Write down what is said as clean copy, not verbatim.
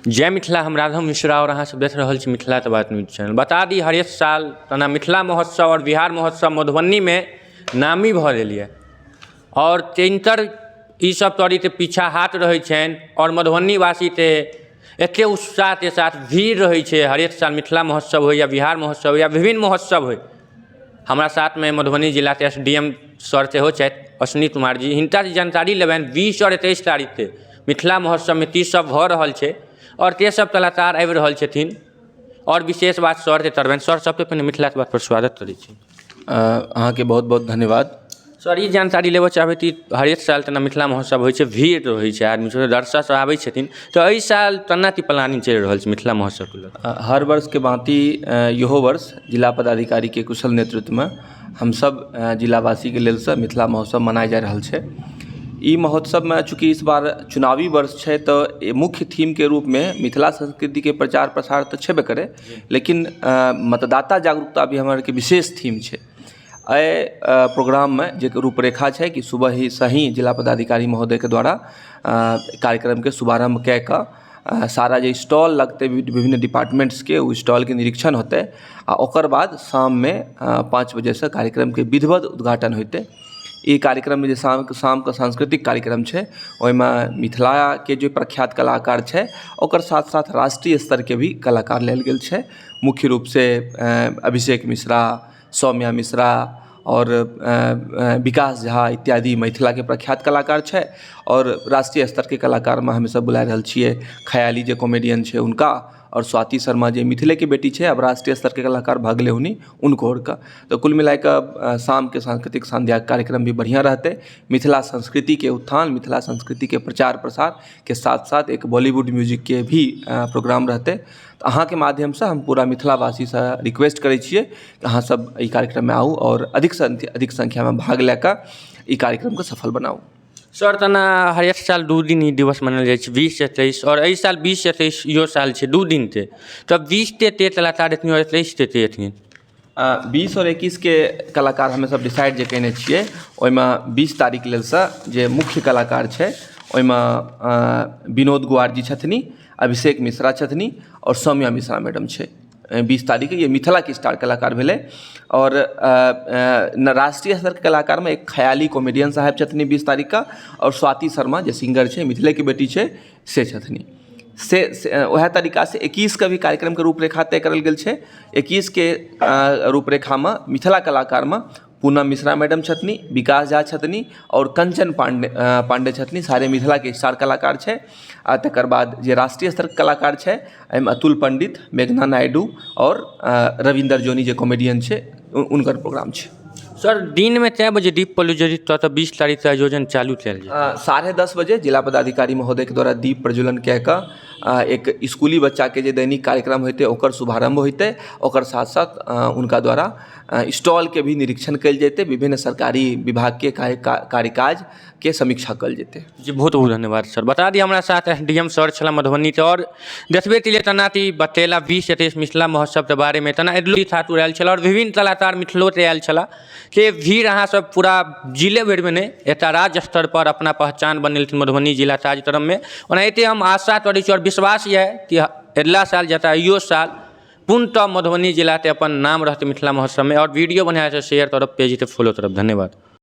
जय मिथिला। हम राघव मिश्रा और अहाँ सब देख रहल छी मिथिला के बात न्यूज चैनल। बता दी, हरेक साल तना मिथिला महोत्सव और बिहार महोत्सव मधुबनीमे नामी भऽ गेल यऽ और तिनकर ई सब तरीके पीछा हाथ रहै छनि और मधुबनीवासीके एते उत्साहके साथ भीड़ रहै छै। हरेक साल मिथिला महोत्सव होइ या बिहार महोत्सव या विभिन्न महोत्सव होइ। हमरा साथमे मधुबनी जिलाके SDM sir सेहो छथि, अश्विनी कुमार जी। हिनका जे जानकारी लेबनि 20 आओर 21 तारीखके मिथिला महोत्सवमे की सब भऽ रहल छै आओर के सब कलाकार आबि रहल छथिन आओर विशेष बात सरके करबनि। सर, सबसँ पहिने मिथिलाके बात पर स्वागत करै छी। अहाँके बहुत बहुत धन्यवाद। सर, ई जानकारी लेबऽ चाहबै कि हरेक साल तेना मिथिला महोत्सव होइ छै, भीड़ रहै छै, आदमी सब, दर्शक सब आबै छथिन, तऽ एहि साल केना की प्लानिंग चलि रहल छै मिथिला महोत्सवके लऽ कऽ? हर वर्षके भाँति इहो वर्ष जिला पदाधिकारीके कुशल नेतृत्वमे हमसब जिलावासीके लेल से मिथिला महोत्सव मनायल जा रहल छै। ई महोत्सवमे चूँकि इस बार चुनावी वर्ष छै, तऽ मुख्य थीमके रूपमे मिथिला संस्कृतिके प्रचार प्रसार तऽ छेबे करै, लेकिन मतदाता जागरूकता भी हमर आरके विशेष थीम छै। एहि प्रोग्राममे जे रूपरेखा छै कि सुबह ही से ही जिला पदाधिकारी महोदयके द्वारा कार्यक्रमके शुभारम्भ कए कऽ सारा जे स्टॉल लगतै विभिन्न डिपार्टमेंट्सके, ओ स्टॉलके निरीक्षण होतै आ ओकर बाद शाममे 5 बजेसँ कार्यक्रमके विधिवत उद्घाटन होतै। ई कार्यक्रममे जे शामके सांस्कृतिक कार्यक्रम छै, ओहिमे मिथिलाके जे प्रख्यात कलाकार छै, ओकर साथ साथ राष्ट्रीय स्तरके भी कलाकार लेल गेल छै। मुख्य रूपसँ अभिषेक मिश्रा, सौम्या मिश्रा आओर विकास झा इत्यादि मिथिलाके प्रख्यात कलाकार छै आओर राष्ट्रीय स्तरके कलाकारमे हमसब बुला रहल छियै खयाली जे कॉमेडियन छै हुनका आओर स्वाति शर्मा, जे मिथिलेके बेटी छै, आब राष्ट्रीय स्तरके कलाकार भऽ गेलै हुनी हुनको आरके। तऽ कुल मिलाके शामके सांस्कृतिक संध्याके कार्यक्रम भी बढ़िआँ रहतै। मिथिला संस्कृतिके उत्थान, मिथिला संस्कृतिके प्रचार प्रसारके साथ साथ एक बॉलीवुड म्यूजिकके भी प्रोग्राम रहतै। तऽ अहाँके माध्यमसँ हम पूरा मिथिलावासीसँ रिक्वेस्ट करै छियै कि अहाँ सब एहि कार्यक्रममे आउ आओर अधिकसँ अधिक संख्यामे भाग लए कऽ ई कार्यक्रमके सफल बनाउ। सर, तेना हरेक साल 2 दिन ई दिवस मनायल जाइ छै, 20 21, आओर एहि साल 20 21 इहो साल छै 2 दिनके, तऽ 20 के कलाकार एथिन आओर 21 के एथिन? 20 आओर 21के कलाकार हमे सब डिसाइड जे कयने छियै, ओहिमे 20 तारीख लेल से जे मुख्य कलाकार छै, ओहिमे विनोद गुआर जी छथिन, अभिषेक मिश्रा छथिन आओर सौम्या मिश्रा मैडम छै। 20 तारीखके ये मिथिलाके स्टार कलाकार भेलै आओर राष्ट्रीय स्तरके कलाकारमे एक खयाली कॉमेडियन साहेब छथिन 20 तारीखके आओर स्वाति शर्मा जे सिंगर छै, मिथिलेके बेटी छै, से छथिन। से उएह तरीकासँ 21के भी कार्यक्रमके रूपरेखा तय करल गेल छै। 21के रूपरेखामे मिथिला कलाकारमे पूनम मिश्रा मैडम छथिन, विकास झा छथिन आओर कंचन पांडे पांडे छथिन। सारे मिथिलाके स्टार कलाकार छै आ तकर बाद जे राष्ट्रीय स्तरके कलाकार छै, एहिमे अतुल पंडित, मेघना नायडू आओर रविन्द्र जोनी जे कॉमेडियन छै, हुनकर प्रोग्राम छै। सर, दिनमे कए बजे दीप प्रज्वलित कऽ कऽ 20 तारीखसँ आयोजन चालू कयल जाय? 10:30 बजे जिला पदाधिकारी महोदयके द्वारा दीप प्रज्वलन कए कऽ एक स्कूली बच्चाके जे दैनिक कार्यक्रम होइतै, ओकर शुभारम्भ होइतै। ओकर साथ साथ हुनका द्वारा स्टॉलके भी निरीक्षण कयल जेतै, विभिन्न सरकारी विभागके कार्यकाजके समीक्षा कयल जेतै। जी, बहुत बहुत धन्यवाद सर। बता दी, हमरा साथ SDM sir छलाह मधुबनीके आओर देखबे केलियै तेना कि बतेला 20 21 मिथिला महोत्सवके बारेमे। तेना एडली ठाकुर आयल छलाह आओर विभिन्न कलाकार मिथिलोके आयल छलाह से भीड़ अहाँ सब पूरा जिले भरिमे नहि, एकटा राज्य स्तर पर अपना पहचान बनेलखिन मधुबनी जिला कार्यक्रममे। ओनाहिते हम आशा करै छी आओर विश्वास यऽ कि अगिला साल जकाँ इहो साल पूर्णतः मधुबनी जिलाके अपन नाम रहतै मिथिला महोत्सवमे। आओर वीडियो बनाके शेयर करब, पेजके फॉलो करब। धन्यवाद।